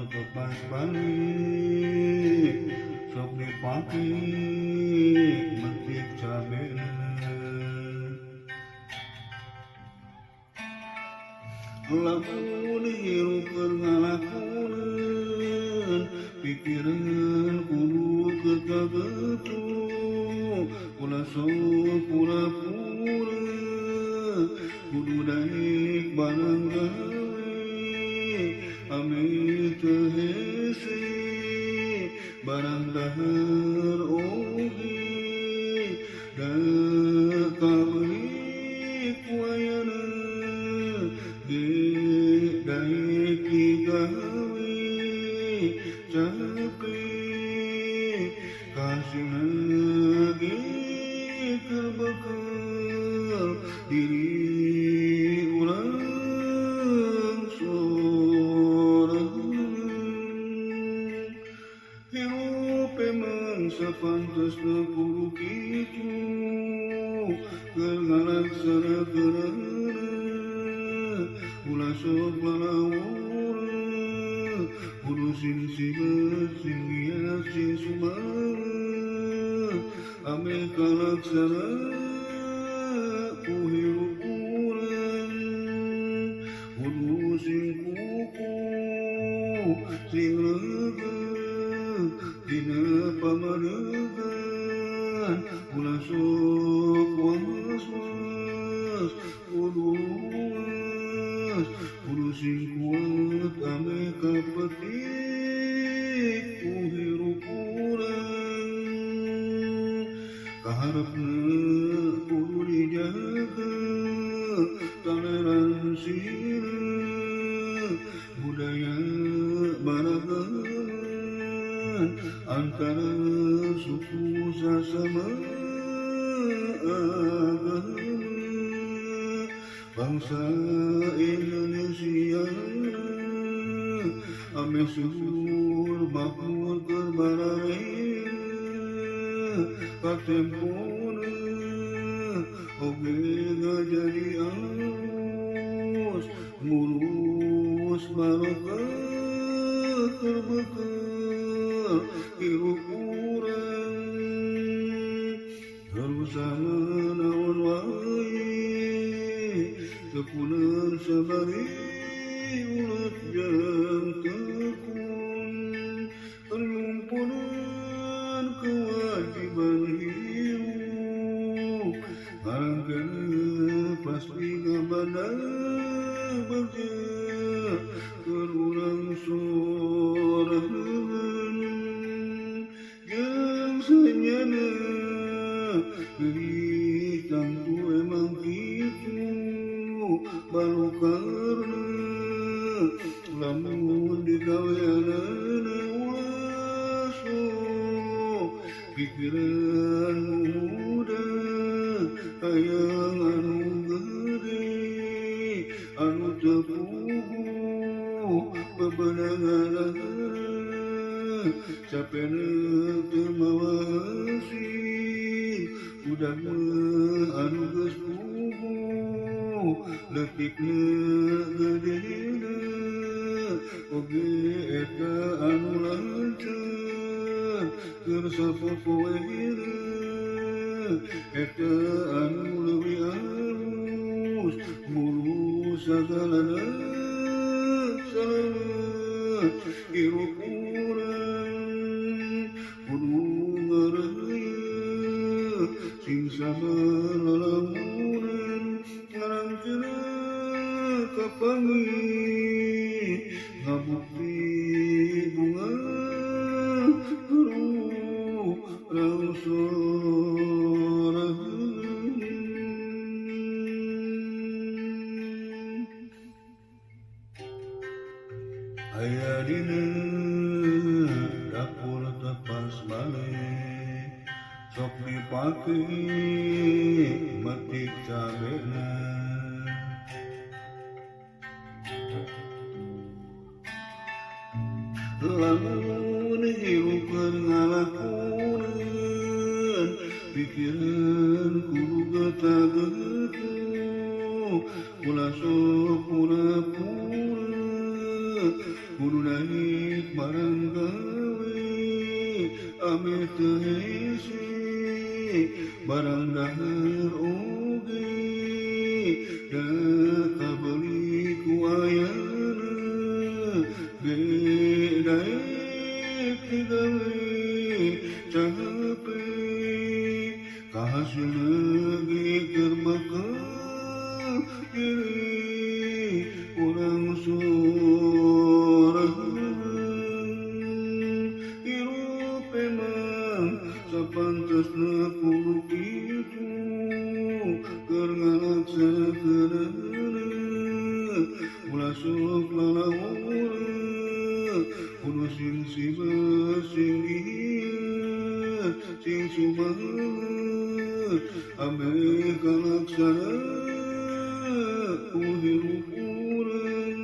Dapur teu pas balik, sok dipake metik cabena. Lamun hirup keur ngalakoneun, pikiran kudu keur kagetu, ulah sok pura-pura, kudu daek barang gawe ameh teu hese, barang dahar oge da kabeuli ku ayana ge daek digawe cape, kahasilna ge keur bekel diri urang sorangan. Hirup emang sapantesna kudu kitu, keur ngalaksanakeunana ulah sok lalawora, kudu sing sibeut sing giat sing sumanget ameh kalaksana ku hirup urang. Kudu sing kukuh sing leugeuh dina pamadegan, ulah sok was-was kudu luas, kudu sing kuat ameh kapetik ku hirup urang. Kaharepna kudu dijaga toleransina, budaya baragaman antara suku sasama agama. Bangsa Indonesia ameh subur makmur keur bararea, katempona oge ngajadi alus, ngurus barokah keur bekel hirup urang. Harusa naon wae tekunan sabari ulet jeung tekun, ternyumpunan kewajiban hirup, barangkana pasti ngabandang bagja keur urang sorangan. Jeung sanyana deui tangtu emang kitu balukarna, lamun digaweanana ulah sok pikiran muda hayang anu gede anu teu puguh bebenangan, capena teu mawa hasil budak mah anu geus puguh leutikna gedena oge eta anu lancar keur sapopoena, eta anu leuwih alus ngurus sagalana salamet hirup urang. Kudu ngareuyeuh sing sabar lalamunan, ngarangkeuna kapanggih ngabukti bunga urang sorangan. Aya dina dapur teu pas balik, sok dipake metik cabena. Lamun hirup keur ngalakoneun, pikiran kudu geta-getu, ulah sok pura-pura, Kudu naik barang gawe ameh teu hese barang dahar oge da kabeuli ku ayana ge daek digawe cape kahasilna ge keur bakal diri urang sorangan hirup emang sapantesna kudu kitu keur ngalaksakeunana ulah sok lalawura kudu sing sibet sing ieu sing sumanget ameh kalaksana ku hirup urang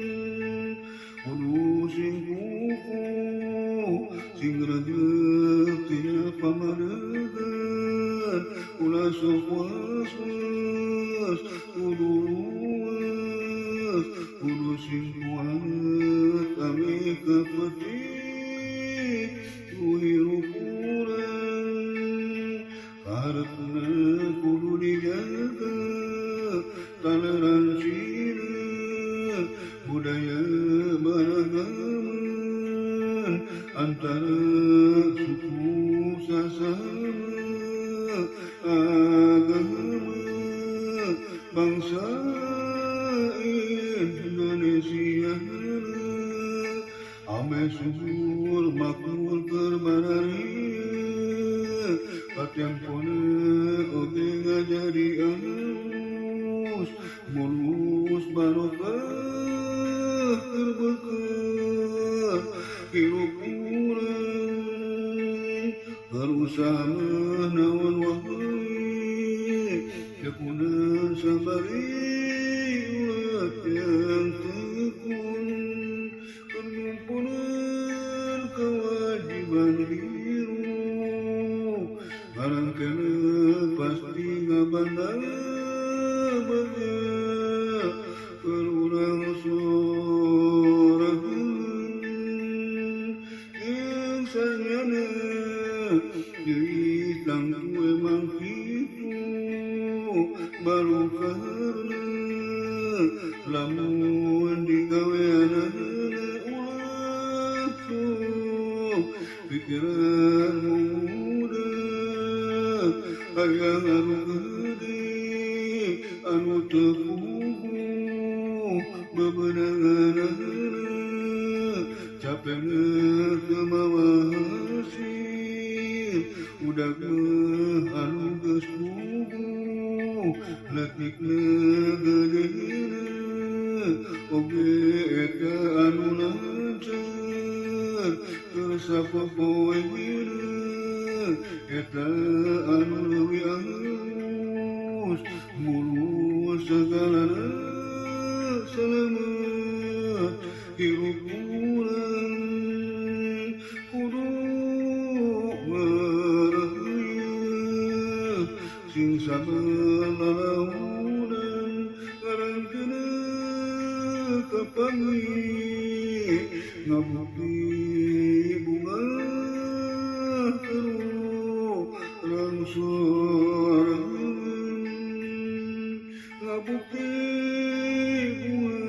kudu sing kukuh sing reget tina pamadegan ulah sok was-was kudu luas kudu sing kuat ameh kapetik ku hirup urang kaharepna kudu dijaga toleransina budaya baragaman antara suku sasama agama bangsa Indonesia ameh subur makmur keur bararieu patempona oge ngajadi alus mulus barokah keur beukeuh hirup urang keur usaha mah naon wae tekunan sabari ulah yang tekun keur nyumpunan kewajiban hirup barang kene pasti ngabandang bagja keur urang sorangan jeung sanyana deui tangtu emang kitu barukarna lamun digaweanana ulah sok pikiran muda hayang anu gede anu teu puguh bebenanganana capena teu mawa hasil udag mah anu geus puguh leutikna gedena oge eta anu lancar keur sapopoena eta anu leuwih alus mulus sagalana selamat hirup urang kudu ngaraheuyeut sing sabar lalaunan ngarangkeuna kapanggih ngabukti bunga urang sorangan ngabukti bunga